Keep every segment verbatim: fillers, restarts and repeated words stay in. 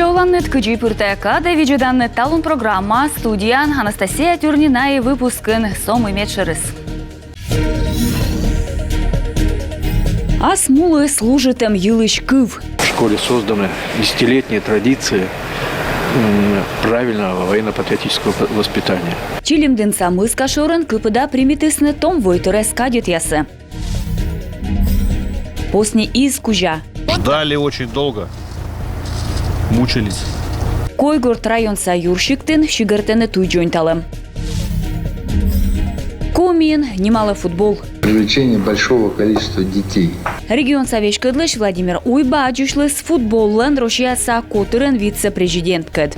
Оланныд, кыдзи пыр тайӧ кадӧ видзӧданныд «Талун» программа. Студияын Анастасия Тюрнина. И выпускын со мый медшӧрыс. Ас мулы служитӧм йылысь кыв. В школе созданы десятилетние традиции, м, правильного военно-патриотического воспитания. Чилимдінса Мыскаш шорын кыпыда примитісны том войтырӧс кадетъясӧс. Посни из кузя. Ждали очень долго. Мучились. Койгорт районса юрсиктын сигӧртӧны туй дзоньталӧм. Комиын нималӧ футбол. Привлечение большого количества детей. Регионса веськӧдлысь Владимир Уйба аддзысьліс футболлӧн Россияса котырӧн вице-президенткӧд.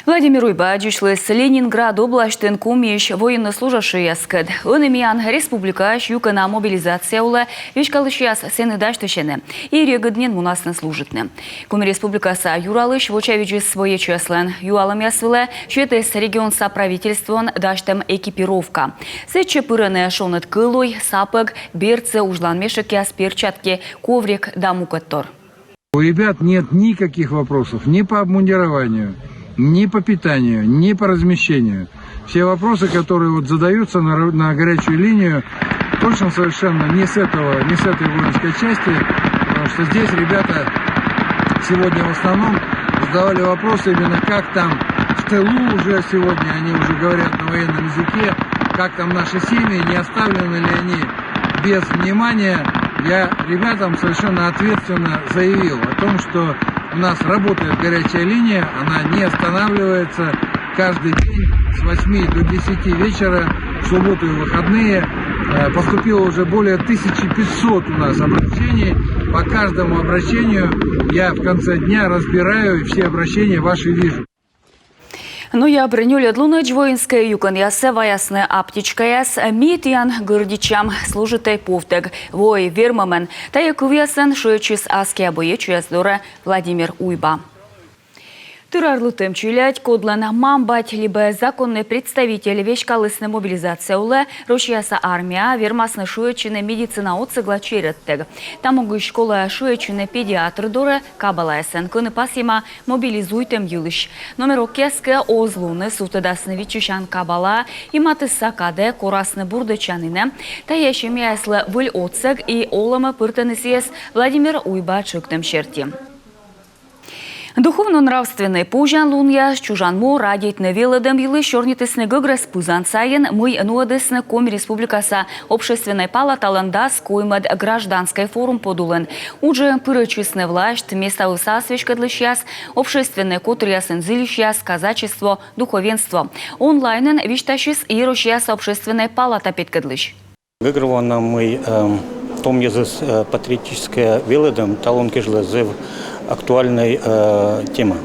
Владимир Уйба аддзысьліс Ленинград обласьтын Комиысь военнослужащӧйяскӧд. Ӧні миян республикаысь юкӧна мобилизация улӧ веськалысьяс сэні дасьтысьӧны и регыд нин мунасны служитны. Коми Республикаса Юралысь вочавидзис боечьяслӧн юалӧмъяс вылӧ, сетіс регионса правительствоӧн дасьтӧм экипировка. Сэтчӧ пырӧны шоныд кӧлуй, сапӧг, берцы, узьлан мешӧкъяс, перчатки, коврик да мукӧдтор. У ребят нет никаких вопросов ни по обмундированию, ни по питанию, ни по размещению. Все вопросы, которые вот задаются на, ра- на горячую линию, точно совершенно не с этого, не с этой воинской части, потому что здесь ребята сегодня в основном задавали вопросы именно как там в тылу уже сегодня, они уже говорят на военном языке, как там наши семьи, не оставлены ли они без внимания. Я ребятам совершенно ответственно заявил о том, что у нас работает горячая линия, она не останавливается. Каждый день с восьми до десяти вечера, в субботу и выходные, э, поступило уже более тысячи пятьсот у нас обращений. По каждому обращению я в конце дня разбираю и все обращения ваши вижу. Ноябрь нёльӧд лунӧдз воинскӧй юкӧнъясӧ ваясны аптечкаяс. Ми тіян гордитчам, служитӧй повтӧг. Вой вермӧмӧн. Тайӧ кывъясӧн шыӧдчис аскиа боечьяс дорӧ Владимир Уйба. Тыр арлыдтӧм челядь, кодлӧн мам-бать либӧ законнӧй представитель веськалісны мобилизация улӧ Россияса армияӧ, вермасны шыӧдчыны медицина отсӧгла черӧдтӧг. Та могысь колӧ шыӧдчыны педиатр дорӧ кабалаясӧн, кӧні пасйӧма мобилизуйтӧм йылысь. Номер окъяс кӧ оз лоны, сувтӧдасны виччысян кабалаӧ и матысса кадӧ корасны бурдӧдчанінӧ. Тайӧ семьяяслы выль отсӧг и олӧмӧ пыртӧны сійӧс Владимир Уйба тшӧктӧм серти. Духовно-нравственнӧй позянлунъяс, чужан му радейтны велӧдӧм йылысь сёрнитісны гӧгрӧс пызан сайын, мый нуӧдісны Коми Республикаса Общественнӧй палаталӧн дас коймӧд гражданскӧй форум подулын. Уджӧ пырӧдчисны власьт, местаыс ас веськӧдлысьяс, общественнӧй котыръясын зільысьяс, казачество, духовенство. Онлайнын висьтасис и Россияса Общественнӧй палата петкӧдлысь. Гӧгӧрвоана, мый, эм, том йӧзыс, э, патриотическӧй велӧдӧм талун кежлӧ зэв актуальнӧй, э, тема.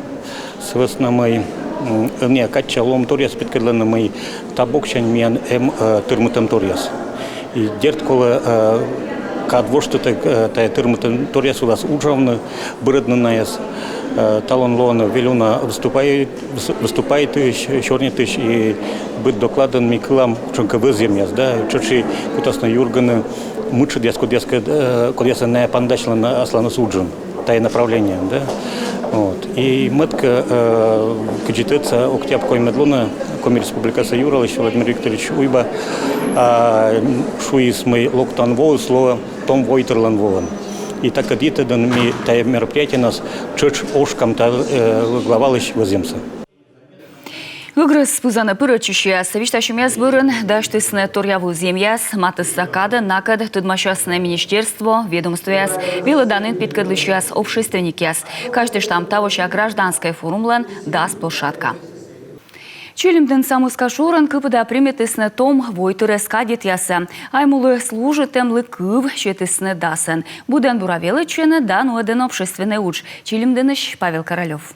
Сы вӧсна мый, м, ӧнія кадся лоӧмторъяс петкӧдлӧны, мый та боксянь миян эм, э, тырмытӧмторъяс. И дерт, колӧ, э, кад воштытӧг, э, тайӧ тырмытӧмторъяс вылас уджавны, бырӧдны найӧс. Э, талун лоӧны вель уна выступай-, выс-, выступайтысь, сёрнитысь, и быд докладын ми кылам кутшӧмкӧ вӧзйӧмъяс, да, тшӧтш и кутасны юргыны мытшӧдъяс, кодъяскӧд, э, кодъясӧн найӧ паныдасьлӧны асланыс уджын тайӧ направлениеын, да. Вот. И мӧд-кӧ, э, кыдзи тӧдса, октябрь коймӧд лунӧ Коми Республикаса Юралысь Владимир Викторович Уйба, а, шуис, мый локтан воыс лоӧ том войтырлӧн воӧн. И такӧд йитӧдын ми тайӧ мероприятиенас тшӧтш ошкам та, э, главалысь вӧзйӧмсӧ. Гӧгрӧс пызанӧ пырӧдчысьяс висьтасьӧмъяс бӧрын дасьтісны торъя вӧзйӧмъяс. Матысса кадӧ накӧд тӧдмасясны министерство, ведомствояс, велӧданін петкӧдлысьяс, общественникъяс. Казьтыштам, тавося гражданскӧй форумлӧн дас площадка. Чилимдінса Мыскаш шорын кыпыда примитісны том войтырӧс кадетъясӧс. Ай мулы служитӧмлы кыв сетісны дасӧн. Быдӧн бура велӧдчӧны да нуӧдӧны общественнӧй удж. Чилимдінысь Павел Королёв.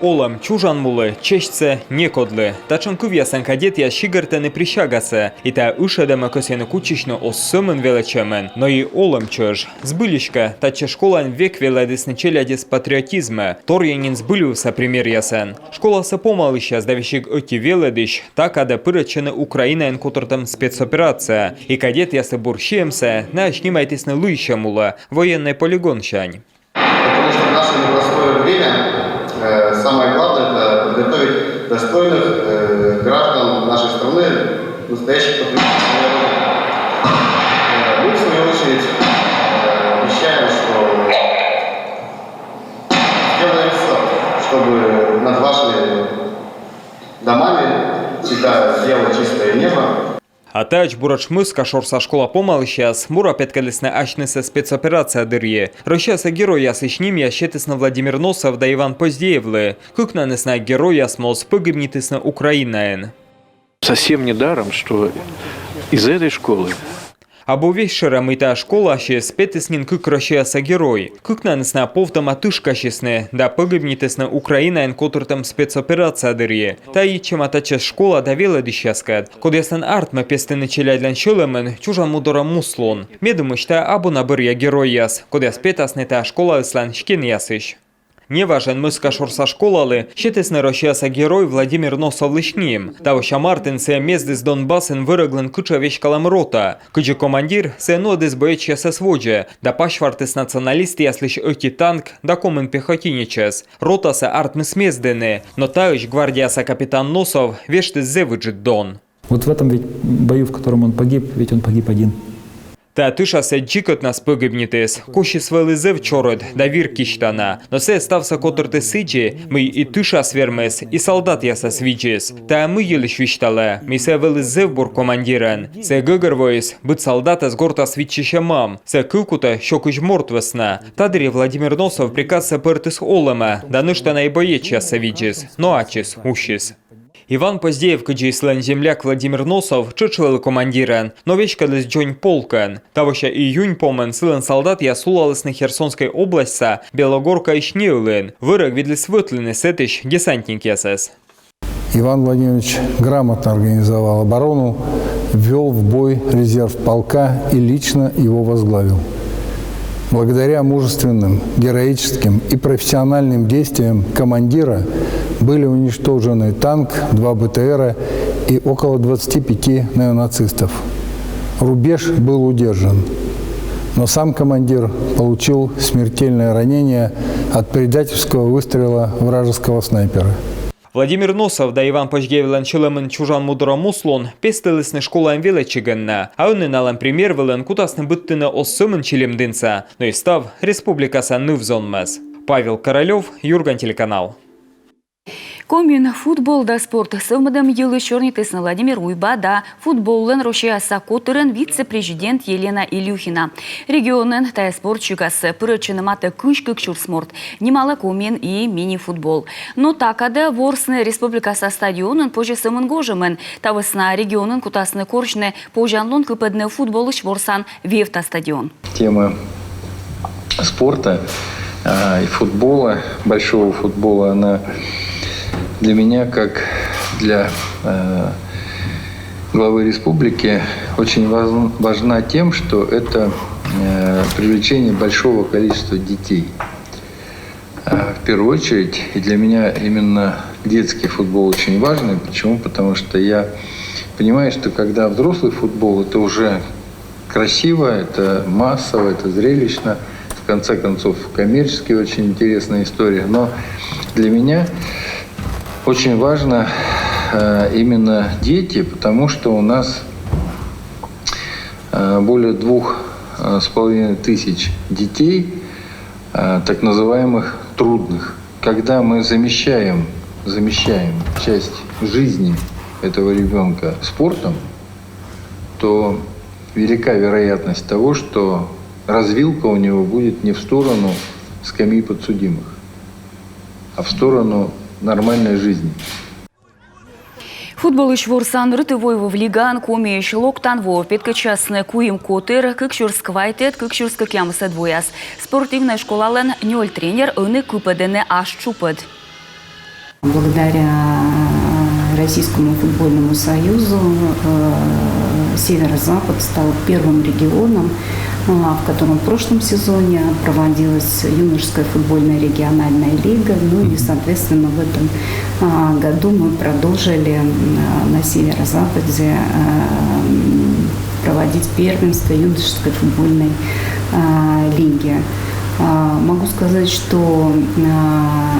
Олӧм чужан мулы, честьсӧ некодлы. Татшӧм кывъясӧн кадетъяс сигӧртӧны присягасӧ. И та ышӧдӧмӧ кӧсйӧны кутчысьны оз сӧмын велӧдчӧмӧн, но и олӧм чӧж. Збыльысь кӧ, татчӧс школаын век велӧдісны челядьӧс патриотизмӧ, торйӧн нин збыльвывса примеръясӧн. Школаса помалысьяс да весиг ӧти велӧдысь та кадӧ пырӧдчӧны Украинаын котыртӧм спецоперацияӧ. И кадетъяслы бур сиӧмсӧ найӧс нимайтісны лыйсьӧм улӧ военнӧй полигонсянь. Потому что в наше непростое время, э, самое главное — это подготовить достойных, э, граждан нашей страны, настоящих патриотов. Э, мы, в свою очередь, э, обещаем, что сделаем всё, чтобы над вашими домами всегда сияло чистое небо. А таӧдз буретш Мӧскашорса школа помалысьяс бура петкӧдлісны асьнысӧ спецоперация дырйи. Россияса геройяслысь нимъяс сетісны Владимир Носов да Иван Поздеевлы. Кыкнанныс на геройяс моз погибнитісны Украинаын. Совсем недаром, что из этой школы... Абу весьшӧрӧ, мый та школасьыс петіс нин кык Россияса герой. Кыкнанныс на повтӧма тышкасисны да погибнитісны Украинаын котыртӧм спецоперация дырйи. Та йитчӧма татчӧс школа да велӧдысьяскӧд, кодъяслӧн артмӧ пестыны челядьлӧн сьӧлӧмын чужан му дорӧ муслун. Ме думысь, та абу на бӧръя геройяс, кодъяс петасны та школаыслӧн стенъясысь. Неважӧн Мӧскашорса школалы сетісны Россияса герой Владимир Носовлысь ним. Тавося мартын сійӧ мездіс Донбассын вӧрӧглӧн кытшӧ веськалӧм рота. Кыдзи командир, сійӧ нуӧдіс боечьясӧс водзӧ да пасьвартіс националистъяслысь ӧти танк да комын пехотинецӧс. Ротасӧ артмис мездыны, но таысь гвардияса капитан Носов вештіс зэв ыджыд дон. Вот в этом ведь бою, в котором он погиб, ведь он погиб один. Та тышас сійӧ дзикӧтнас погибнитіс, косьыс вӧлі зэв чорыд да вир кисьтана. Но сійӧ ставсӧ котыртіс сідзи, мый и тышас вермис, и солдатъясӧс видзис. Та мый йылысь висьталӧ, мый сійӧ вӧлі зэв бур командирӧн. Сійӧ гӧгӧрвоис, быд солдатӧс гортас виччысьӧ мам. Сійӧ кывкутӧ сё кызь морт вӧсна. Та дырйи Владимир Носов приказсӧ пӧртіс олӧмӧ да нӧшта на и боечьяссӧ видзис, но ачыс усис. Иван Поздеев, кыдзи и сылӧн земляк Владимир Носов, тшӧтш вӧлі командирӧн, но веськӧдліс дзонь полкӧн. Тавося июнь помын сылӧн солдатъяс сулалісны Херсонскӧй обласьтса Белогоркаысь неылын. Вӧрӧг видліс вӧтлыны сэтысь десантникъясӧс. Иван Владимирович грамотно организовал оборону, ввёл в бой резерв полка и лично его возглавил. Благодаря мужественным, героическим и профессиональным действиям командира были уничтожены танк, два Б Т Р и около двадцати пяти неонацистов. Рубеж был удержан, но сам командир получил смертельное ранение от предательского выстрела вражеского снайпера. Владимир Носов да Иван Поздеевлӧн сьӧлӧмын чужан му дорӧ муслун пестылісны школаын велӧдчигӧн на. А ӧні налӧн пример вылын кутасны быдтыны оз сӧмын Чилим дінсӧ, но и став республикаса ныв-зонмӧс. Павел Королёв, Юрган телеканал. Комиын футбол да спорт сӧвмӧдӧм йылысь сёрнитісны Владимир Уйба да футболлӧн Россияса котырӧн вице-президент Елена Илюхина. Регионын тайӧ спорт сикас пырӧдчӧны матӧ кызь кык сюрс морт. Нималӧ Комиын и мини-футбол. Но та кадӧ ворсны республикаса стадионын позьӧ сӧмын гожӧмын. Та вӧсна регионын кутасны корсьны позянлун кыпӧдны футболысь ворсан вевта стадион. Тема спорта, а, и футбола, большого футбола, она для меня, как для, э, главы республики, очень ваз-, важна тем, что это, э, привлечение большого количества детей. А, в первую очередь, и для меня именно детский футбол очень важный. Почему? Потому что я понимаю, что когда взрослый футбол, это уже красиво, это массово, это зрелищно, в конце концов, коммерчески очень интересная история. Но для меня очень важно, э, именно дети, потому что у нас, э, более двух, э, с половиной тысяч детей, э, так называемых трудных. Когда мы замещаем, замещаем часть жизни этого ребёнка спортом, то велика вероятность того, что развилка у него будет не в сторону скамьи подсудимых, а в сторону нормальной жизни. Футболысь ворсан рытыв-войвыв лигаын Комиысь локтан во петкӧдчасны куим котыр кык сюрс квайтӧд — кык сюрс кӧкъямысӧд вояс. Спортивнӧй школалӧн нёль тренер ӧні кыпӧдӧны ас тшупӧд. Благодаря Российскому футбольному союзу, э, Северо-Запад стал первым регионом, а, в котором в прошлом сезоне проводилась юношеская футбольная региональная лига. Ну и, соответственно, в этом, а, году мы продолжили, м, на Северо-Западе, э, м, проводить первенство юношеской футбольной, а, лиги. А, могу сказать, что, а,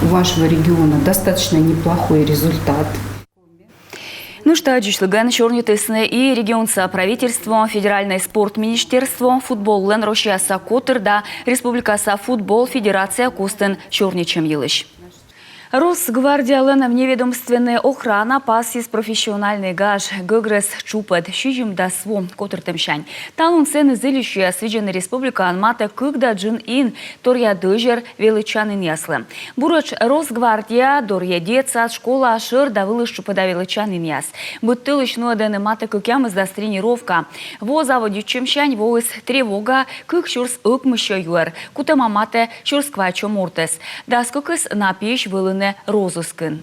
у вашего региона достаточно неплохой результат. Нӧшта аддзысьлігӧн сёрнитісны и регионса правительство, федеральнӧй спорт министерство, футболлӧн Россияса котыр да республикаса футбол федерация костын сёрнитчӧм йылысь. Росгвардиялӧн вневедомственнӧй охрана пасйис профессиональнӧй гаж, гӧгрӧс тшупӧд, сизимдас во котыртӧмсянь. Талун сэні зільысьяс видзӧны республикаын матӧ кык да джын ин торъя дӧзьӧр велӧдчанінъяслы. Буретш Росгвардия дорйӧ детсад, школа, шӧр да вылыс тшупӧда велӧдчанінъяс. Быд тӧлысь нуӧдӧны матӧ кӧкъямысдас тренировка. Во заводитчӧмсянь воис тревога кык сюрс ӧкмыссё юӧр, кутӧма матӧ сюрс квайтсё мортӧс. Дас кыкыс на пиысь вӧліны розыскын.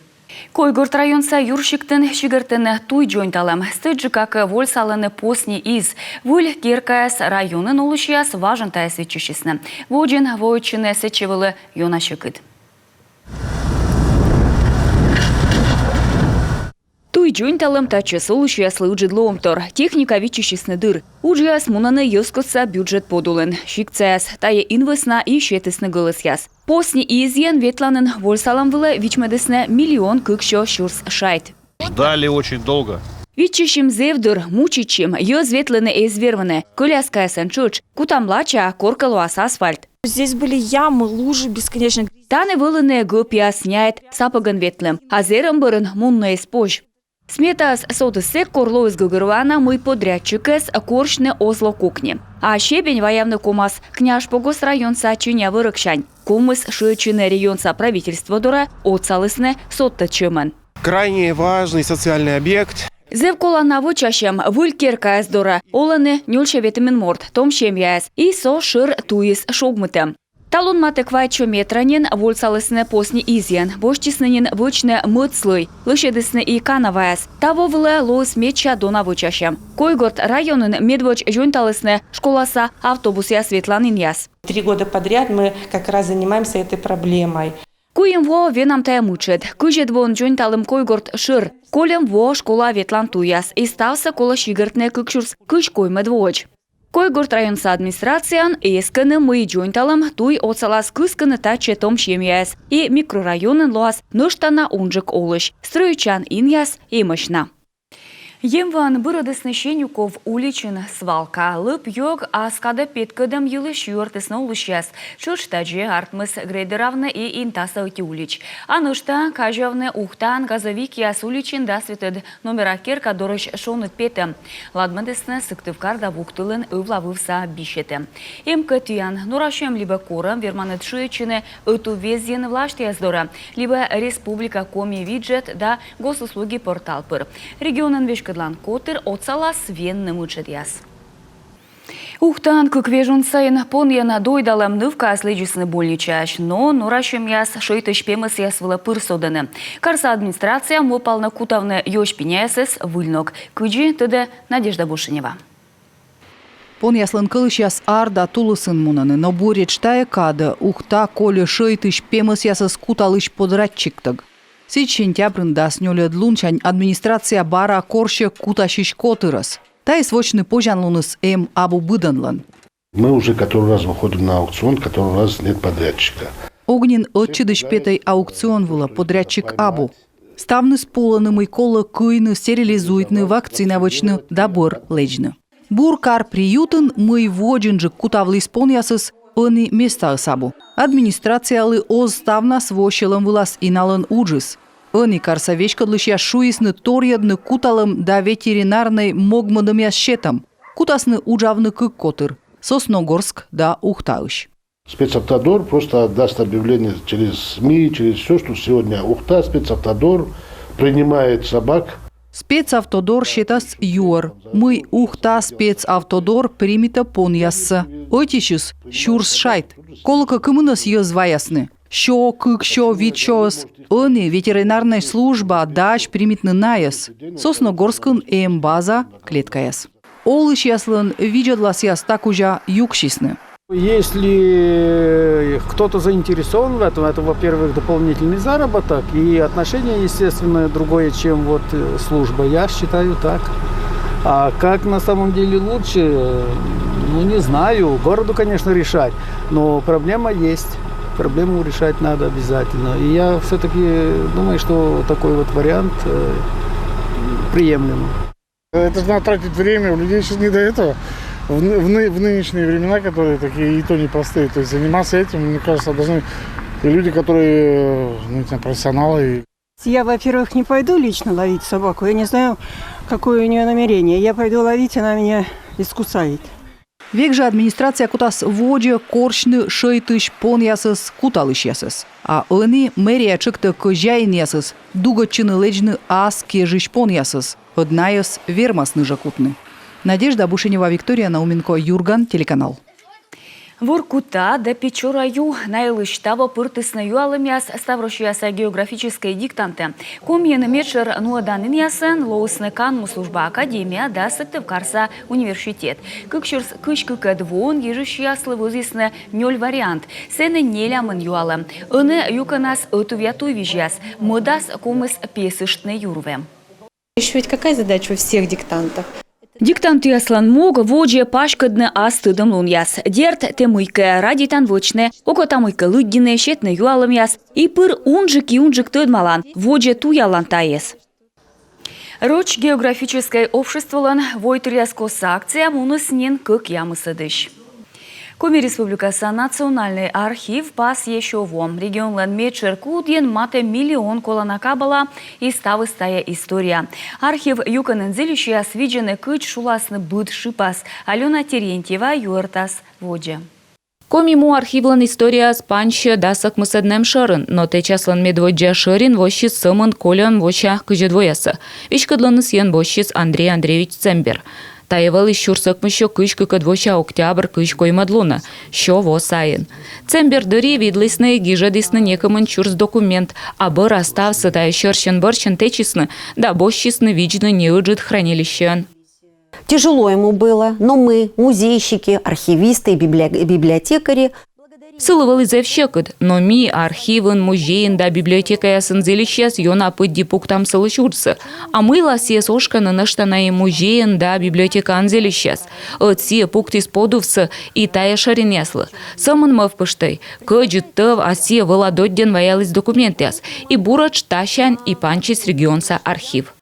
Койгорт районса юрсиктын сигӧртӧны туй дзоньталӧм. Стӧчджыка кӧ, вольсалӧны посни из. Выль керкаяс районын олысьяс важӧн тайӧс виччысисны. Водзын воӧдчыны сэтчӧ вӧлі ёна сьӧкыд. Туй дзоньталӧм — татчӧс олысьяслы ыджыд лоӧмтор. Техника виччысисны дыр. Уджъяс мунӧны йӧзкостса бюджет подулын. Сиктсаяс тайӧ ин вӧсна и сетісны гӧлӧсъяс. Посни изйӧн ветланін вольсалӧм вылӧ вичмӧдісны миллион кыксё сюрс шайт. Ждали очень долго. Виччысим зэв дыр, мучитчим, йӧз ветлыны эз вермыны, коляскаясӧн тшӧтш, кутам лача, коркӧ лоас асфальт. Здесь были ямы, лужи бесконечно. Тані вӧліны гӧпъяс, няйт, сапӧгӧн ветлім, а зэрӧм бӧрын мунны эз позь. Сметаыс содіс сэк, кор лоис гӧгӧрвоана, мый подрядчикӧс корсьны оз ло кокни. А щебень ваявны ковмас Княжпогост районса Чиня вӧрӧгсянь. Ковмис шыӧдчыны регионса правительство дорӧ, отсалісны содтӧд сьӧмӧн. Крайне важный социальный объект. Зэв колана вӧчасьӧм. Выль керкаяс дорӧ олӧны нёльсё ветымын морт, том семьяяс, и со шӧр туйыс шогмытӧм. Талун матӧ квайтсё метра нин вольсалісны посни изйӧн, босьтісны нин вӧчны мӧд слӧй, лӧсьӧдісны и канаваяс. Таво вылӧ лоис медся дона вӧчасьӧм. Койгорт районын медводз дзоньталісны школаса автобусъяс ветланінъяс. Три года подряд мы как раз занимаемся этой проблемой. Куим во венам тайӧ мытшӧд. Кызьӧд воын дзоньталім Койгорт шӧр. Кольӧм во школа ветлан туйяс. И ставсӧ колӧ сигӧртны кык сюрс кызь коймӧд воӧдз. Койгорт районса администрацияын эскӧны, мый дзоньталӧм туй отсалас кыскыны татчӧ том семьяяс и микрорайонын лоас нӧшта на унджык олысь, стрӧитчан инъяс эмӧсь на. Емваын бырӧдісны Сенюков уличын свалка. Лӧп-ёг ас кадӧ петкӧдӧм йылысь юӧртісны олысьяс. Тшӧтш тадзи артмис грейдеравны и Интаса ӧти улич. А нӧшта казявны Ухтаын газовикъяс уличын дас ветӧд номера керка дорысь шоныд петӧм. Ладмӧдісны Сыктывкар да Вуктылын ывла вывса бисьӧтӧм. Эм кӧ тіян норасьӧм либӧ корӧм, верманныд шыӧдчыны ӧтуввезйын власьтъяс дорӧ либӧ Республика Коми виджет да Госуслуги портал пыр. Регионӧн веськӧдлан котыр отсалас венны мытшӧдъяс. Ухтаын кык вежон сайын понйӧн дойдалӧм нывкаӧс лэдзисны больничаысь, но норасьӧмъяс шӧйтысь пемӧсъяс вылӧ пыр содӧны. Карса администрацияын во палнӧ кутавны ёсь пиняясӧс выль ног. Кыдзи, тӧдӧ Надежда Бошенева. Понъяслӧн кӧлысьяс ар да тулысын мунӧны, но буретш тайӧ кадӧ Ухта кольӧ шӧйтысь пемӧсъясӧс куталысь подрядчиктӧг. Сідз, сентябрын дас нёльӧд лунсянь администрация бара корсьӧ кутасьысь котырӧс. Таыс вӧчны позянлуныс эм абу быдӧнлӧн. Мы уже который раз выходим на аукцион, который раз нет подрядчика. Ог нин ӧтчыдысь петӧй аукцион вылӧ, подрядчик абу. Ставныс пулӧны, мый колӧ кыйны, стерилизуйтны, вакцина вӧчны да бӧр лэдзны. Бур кар приютын, мый водзынджык кутавліс понъясӧс, ӧні местаыс абу. Администрациялы оз ставнас во сьӧлӧм вылас и налӧн уджыс. Ӧні карса веськӧдлысьяс шуисны торйӧдны куталӧм да ветеринарнӧй могмӧдӧмъяс сетӧм. Кутасны уджавны кык котыр: Сосногорск да Ухтаысь. Спецавтодор просто даст объявление через СМИ, через все, что сегодня Ухта, спецавтодор принимает собак. Спецавтодор сетас юӧр, мый Ухта спецавтодор примитӧ понъяссӧ. Ӧтисьыс сюрс шайт. Колӧкӧ, кымынӧс йӧз ваясны. Сё, кык сё, вит сёыс. Ӧні ветеринарнӧй служба дась примитны найӧс. Сосногорскын эм база, клеткаяс. Олысьяслӧн видзӧдласъяс та кузя юксисны. Если кто-то заинтересован в этом, это, во-первых, дополнительный заработок и отношение, естественно, другое, чем вот э, служба. Я считаю так. А как на самом деле лучше, э, ну не знаю. Городу, конечно, решать, но проблема есть. Проблему решать надо обязательно. И я все-таки думаю, что такой вот вариант э, приемлем. Это же надо тратить время, у людей сейчас не до этого. В, ны- в ны- в нынешние времена, которые такие и то непростые, то есть заниматься этим, мне кажется, должны и люди, которые, ну, не знаю, профессионалы. И Я, во-первых, не пойду лично ловить собаку. Я не знаю, какое у нее намерение. Я пойду ловить, она меня искусает. Век жӧ администрация кутас водзӧ корсьны шӧйтысь понъясӧс куталысьясӧс. А ӧні мэрия тшӧктӧ кӧзяинъясӧс дугӧдчыны лэдзны ас кежысь понъясӧс. Ӧд найӧс вермасны жӧ кутны. Надежда Бушенева, Виктория Науменко, «Юрган» телеканал. Воркута да Печора ю — на йылысь таво пыртісны юалӧмъяс ставроссияса географическӧй диктантӧ. Комиын медшӧр нуӧданінъясӧн лоисны канму служба академия да Сыктывкарса университет. Кык сюрс кызь кыкӧд воын гижысьяслы вӧзйисны нёль вариант. Сэні нелямын юалӧм. Ӧні юкӧнас ӧтувъя туйвизьяс. Мӧдас ковмис песыштны юрвем. Ещё ведь какая задача у всех диктантов? Диктантъяслӧн мог — водзӧ паськӧдны ас тӧдӧмлунъяс. Дерт, тэ мыйкӧ радейтан вӧчны, окота мыйкӧ лыддьыны, сетны юалӧмъяс. И пыр унджык и унджык тӧдмалан, водзӧ туялан тайӧс. Роч географическӧй обществолӧн войтыръяс косса акция муніс нин кӧкъямысӧдысь. Коми Республикаса Национальнӧй архив пасйӧ сё во. Регионлӧн медшӧр кудйын матӧ миллион колана кабала, и ставыс тайӧ история. Архив юкӧнын зільысьяс видзӧны, кыдз шуласны быд шыпас. Алёна Терентьева юӧртас водзӧ. Коми му архивлӧн историяыс пансьӧ дас ӧкмысӧд нэм шӧрын, но тэчаслӧн медводдза шӧрин воссис сӧмын кольӧм вося кызьӧд воясӧ. Веськӧдлӧны сійӧн воссис Андрей Андреевич Цембер. Тайӧ вӧлі сюрс ӧкмыссё кызь кыкӧд вося октябрь кызь коймӧд лунӧ, сё во сайын. Цембер дырйи видлісны, гижӧдісны некымын сюрс документ, а бӧрас ставсӧ тайӧ сьӧрсьӧн-бӧрсьӧн тэчисны да босьтчисны видзны неыджыд хранилищеын. Тяжело ему было, но мы, музейщики, архивисты и библио- библиотекари, Сылы вӧлі зэв сьӧкыд, но ми архивын, музейын да библиотекаясын зільысьяс ёна пыдди пуктам сылысь уджсӧ. А мыйла сійӧс ошкӧны нӧшта на и музейын да библиотекаын зільысьяс? Ӧд сійӧ пуктіс подувсӧ и тайӧ шӧринъяслы. Сӧмын мӧвпыштӧй, кӧдзыд тӧв, а сійӧ вӧла доддьӧн ваяліс документъяс. И буретш тасянь и пансис регионса архив.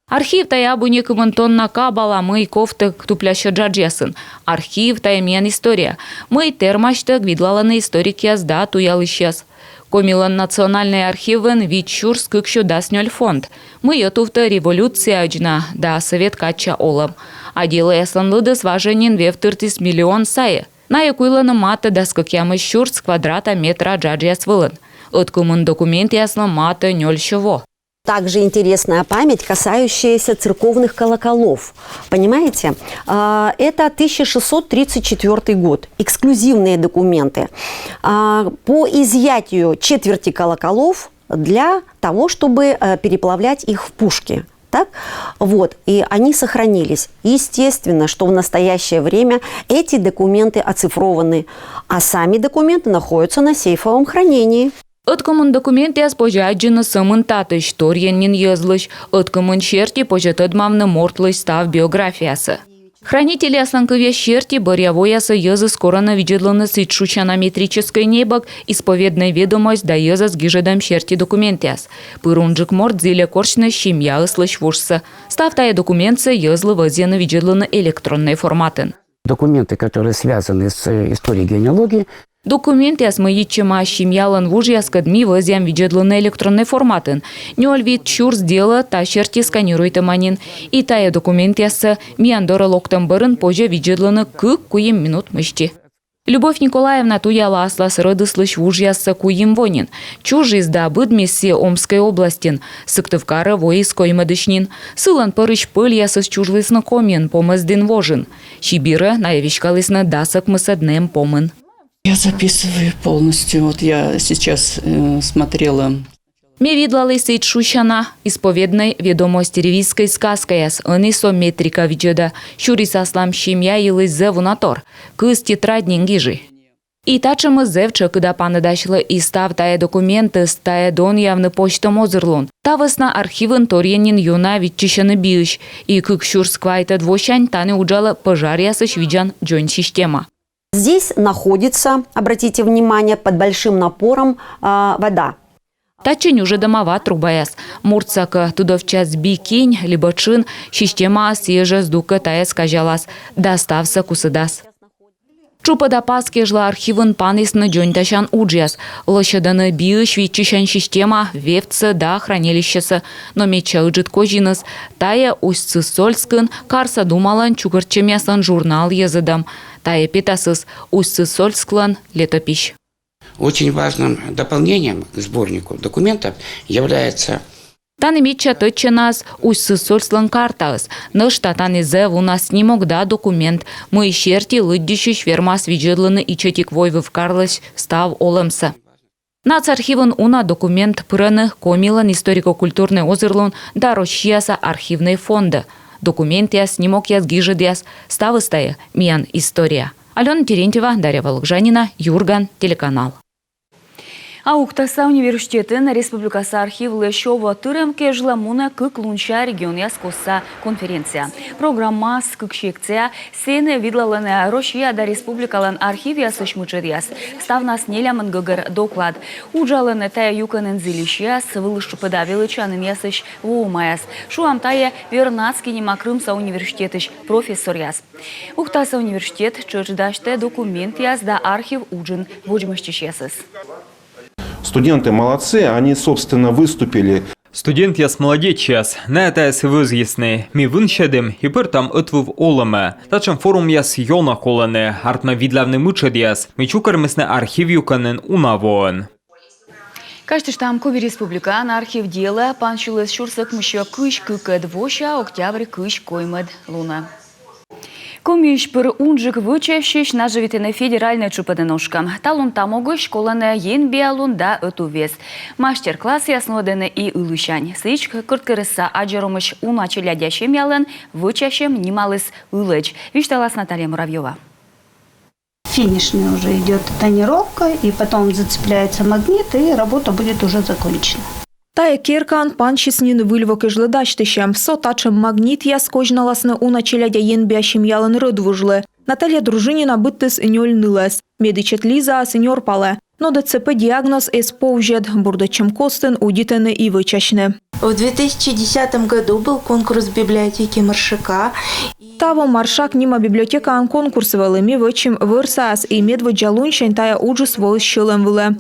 Архив — тайӧ абу некымын тонна кабала, мый ковтӧ туплясьӧ джаджъясын. Архив — тайӧ миян история, мый тэрмасьтӧг видлалӧны историкъяс да туялысьяс. Комилӧн национальнӧй архивын вит сюрс кык сё дас нёль фонд, мый ӧтувтӧ революцияӧдз на да сӧвет кадся олӧм. А делӧяслӧн лыдыс важӧн нин вевтыртіс миллион сайӧ. Найӧ куйлӧны матӧ дас кӧкъямыс сюрс квадрата метра джаджъяс вылын. Ӧткымын документъяслы матӧ нёль сё во. Также интересная память, касающаяся церковных колоколов. Понимаете? А, Это тысяча шестьсот тридцать четвёртый год. Эксклюзивные документы. А, По изъятию четверти колоколов для того, чтобы э, переплавлять их в пушки. Так? Вот, и они сохранились. Естественно, что в настоящее время эти документы оцифрованы, а сами документы находятся на сейфовом хранении. Ӧткымын документъяс позьӧ аддзыны сӧмын татысь, торйӧн нин йӧзлысь. Ӧткымын серти позьӧ тӧдмавны мортлысь став биографиясӧ. Хранительяслӧн кывъяс серти, бӧръя воясӧ йӧзыс корӧны видзӧдлыны сідз шусяна метрическӧй небӧг, исповеднӧй ведомость да йӧзӧс гижӧдӧм серти документъяс. Пыр унджык морт зільӧ корсьны семьяыслысь вужсӧ. Став тайӧ документсӧ йӧзлы вӧзйӧны видзӧдлыны электроннӧй форматын. Документы, которые связаны с э, историей генеалогии, Документъяс, мый йитчӧма семьялӧн вужъяскӧд, ми вӧзъям видзӧдлыны электроннӧй форматын. Нёль-вит сюрс делӧ та серти сканируйтӧма нин. И тайӧ документъяссӧ миян дорӧ локтӧм бӧрын позьӧ видзӧдлыны кык-куим минут мысти. Любовь Николаевна туялӧ аслас рӧдыслысь вужъяссӧ куим во нин. Чужис да быдмис сійӧ Омскӧй областьын, Сыктывкарӧ воис коймӧдысь нин. Сылӧн пӧрысь пӧльясыс чужлісны Комиын помӧсдін вожын. Сибирӧ найӧ веськалісны дас ӧкмысӧд нэм помын. Я записываю полностью. Вот я сейчас э, смотрела. Ме видлалі сідз шусяна исповеднӧй «Ведомость ревизской сказкаяс», ӧні со метрика видзӧда. Сюрис аслам семья йылысь зэв уна тор. Кыз тетрадь нин гижи. И татшӧмыс зэв тшӧкыда паныдасьлӧ, и став тайӧ документыс, тайӧ донъявны позьтӧм озырлун. Та вӧсна архивын торйӧн нин ёна виччысьӧны биысь. И кык сюрс квайтӧд восянь тані уджалӧ пӧжаръясысь видзан дзонь система. Здесь находится, обратите внимание, под большим напором а, вода. Татчӧ нюжӧдӧма ва трубаяс. Муртса кӧ тыдовтчас би кинь либӧ тшын, системаыс сійӧ жӧ здукӧ тайӧс казялас да ставсӧ кусӧдас. Тшупӧда пас кежлӧ архивын панісны дзоньтасян уджъяс. Лӧсьӧдӧны биысь виччысян система, вевтсӧ да хранилищесӧ. Но медся ыджыд козиныс — тайӧ Усть-Сысольскын Карса Думалӧн чукӧртчӧмъяслӧн журнал йӧзӧдӧм. Тайӧ петасыс Усть-Сысольсклӧн летопись. Очень важным дополнением к сборнику документов является... Тані медся тӧдчанаыс Усть-Сысольсклӧн картаыс. Нӧшта тані зэв уна снимок да документ, мый серти лыддьысьысь вермас видзӧдлыны ичӧтик войвыв карлысь став олӧмсӧ. Нацархивын уна документ пырӧны Комилӧн историко-культурнӧй озырлун да Россияса архивнӧй фондӧ. Документъяс, снимокъяс, гижӧдъяс — ставыс тайӧ миян история. Алёна Терентьева, Дарья Вологжанина, «Юрган» телеканал. А Ухтаса университетын республикаса архивлы сё во тырӧм кежлӧ мунӧ кык лунся регионъяс костса конференция. Программаас кык секция. Сэні видлалӧны Россия да республикалӧн архивъясысь мытшӧдъяс. Ставнас нелямын гӧгӧр доклад. Уджалӧны тайӧ юкӧнын зільысьяс, вылыс тшупӧда велӧдчанінъясысь воӧмаяс. Шуам, тайӧ Вернадский нима Крымса университетысь профессоръяс. Ухтаса университет тшӧтш дасьтӧ документъяс да архив уджын водзмӧстчысьясӧс. Студенты молодцы, они, собственно, выступили. Студентъяс молодечьяс, найӧ тайӧс вӧзйисны. Ми вынсьӧдім и пӧртам ӧтвыв олӧмӧ. Татшӧм форумъяс ёна колӧны, артмӧ видлавны мытшӧдъяс, мый чукӧрмисны архив юкӧнын уна воӧн. Казьтыштам, Коми Республикаын архив делӧ пансиліс сюрс ӧкмыссё кызь кыкӧд вося октябрь кызь коймӧд лунӧ. Комиысь пыр унджык вӧчасьысь нажӧвитӧны федеральнӧй тшупӧдын ошкӧм. Талун та могысь колӧны енбиалун да ӧтуввез. Мастер-классъяс нуӧдӧны и ылысянь. Сідз, Кӧрткерӧсса Аддзоромысь уна челядя семьялӧн вӧчасьӧм нималіс «Ылӧдз». Висьталас Наталья Муравьёва. Финишная уже идёт тонировка, и потом зацепляется магнит, и работа будет уже закончена. Тайӧ керкаын пансис нин выль во кежлӧ дасьтысьӧм. Со татшӧм магнитъяс козьналасны уна челядя енбиа семьялӧн рӧдвужлы. Наталья Дружинина быдтіс нёль нылӧс. Медічӧт Лизаӧс нёрпалӧ. Но ДЦП диагноз эз повзьӧд, бурдӧдчӧм костын удитӧны и вӧчасьны. В две тысячи десятом году был конкурс библиотеки Маршака. Таво Маршак нима библиотекаын конкурс вӧлі, ми вӧчим вӧрсаяс, и медводдза лунсянь тайӧ уджыс воис сьӧлӧм вылӧ.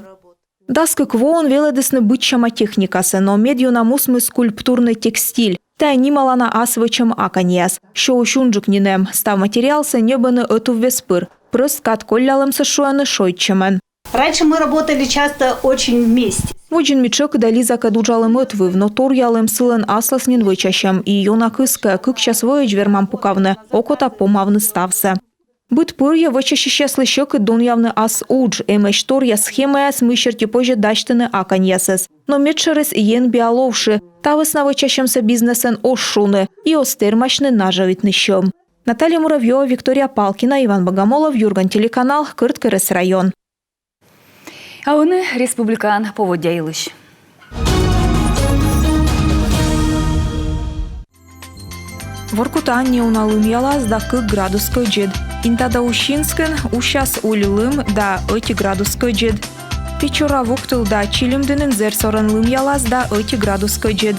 Дас кык воын велӧдісны быдсяма техникасӧ, но медъёна мусмис скульптурнӧй текстиль. Тайӧ нималана ас вӧчӧм аканьяс. Сёысь унджык нин эм. Став материалсӧ ньӧбӧны ӧтуввез пыр. Прӧст кад коллялӧмсӧ, шуӧны, шойччӧмӧн. Раньше мы работали часто очень вместе. Водзын ми тшӧкыда Лизакӧд уджалім ӧтвыв, но торъялім сылӧн аслас нин вӧчасьӧм. И ёна кыскӧ, кык час воӧдз вермам пукавны, окота помавны ставсӧ. Быд пӧрйӧ вӧчасьысьяслы сьӧкыд донъявны ас удж, эмӧсь торъя схемаяс, мый серти позьӧ дасьтыны аканьясӧс. Но медшӧрыс енбиал оз шы, та вӧсна вӧчасьӧмсӧ бизнесӧн оз шуны и оз тэрмасьны нажӧвитны сьӧм. Наталья Муравьёва, Виктория Палкина, Иван Богомолов, «Юрган» телеканал, Кӧрткерӧс район. А ӧні республикаын поводдя йылысь. Воркутаын неуна лымъялас да кык градус кӧдзыд. Инта да Усинскын усяс уль лым да ӧти градус кӧдзыд. Печора, Вуктыл да Чилимдінын зэр сорӧн лымъялас да ӧти градус кӧдзыд.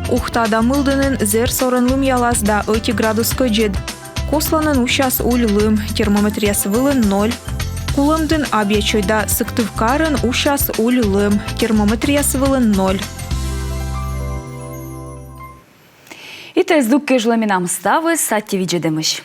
Ухта да Мылдінын зэр сорӧн лымъялас да ӧти градус кӧдзыд. Косланын усяс уль лым, термометръяс вылын ноль. Кулӧмдін, Абъячой да Сыктывкарын усяс уль лым, термометръяс вылын ноль. И тайӧ здук кежлӧ менам ставыс. Аттьӧ видзӧдӧмысь.